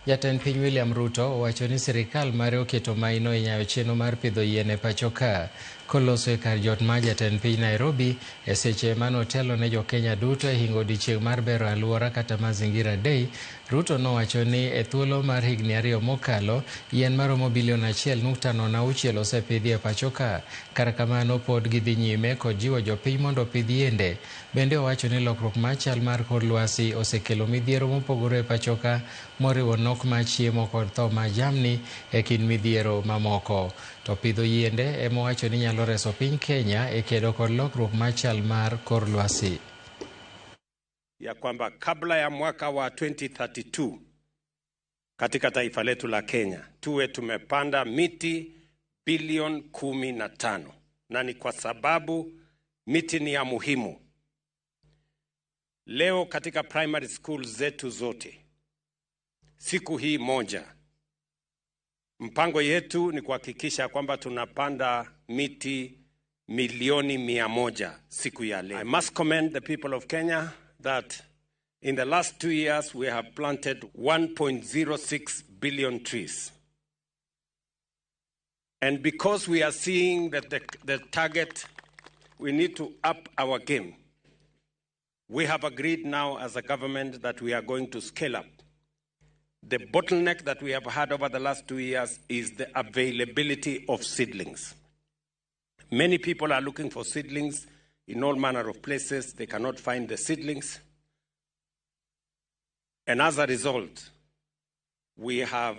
Jatend piny William Ruto owacho ni sirikal mare oketo maino e nyayo chenro mar pidho yien e pacho ka. Koloso e kar jot mar jatend piny Nairobi e seche manotelo ne jokenya duto e hingo odiochieng' mar bero aluora kata Mazingira Day, Ruto nowacho ni e thuolo mar higni 2 mokalo, yien maromo bilion 1.06 osepidhi e pacho ka. Kata kamano pod gidhi nyime kod jiwo jopiny mondo opidh yiende. Bende owacho ni lokruok mar chal mar kor lwasi osekelo midhiero mopogore e pacho ka, moriwo nok mar chiemo kod tho mar jamni e kind midhiero mamoko. To pidho yiende ema owacho ni nyalo reso piny Kenya e kedo kod lokruok mar chal mar kor lwasi. Ya kwamba kabla ya mwaka wa 2032 katika taifa letu la Kenya tuwe tumepanda miti bilioni 15, na ni kwa sababu miti ni ya muhimu. Leo katika primary school zetu zote siku hii moja, mpango yetu ni kuhakikisha kwamba tunapanda miti milioni 100 siku ya leo. I must commend the people of Kenya that in the last 2 years we have planted 1.06 billion trees. And because we are seeing that the target, we need to up our game. We have agreed now as a government that we are going to scale up. The bottleneck that we have had over the last 2 years is the availability of seedlings. Many people are looking for seedlings in all manner of places. They cannot find the seedlings. And as a result, we have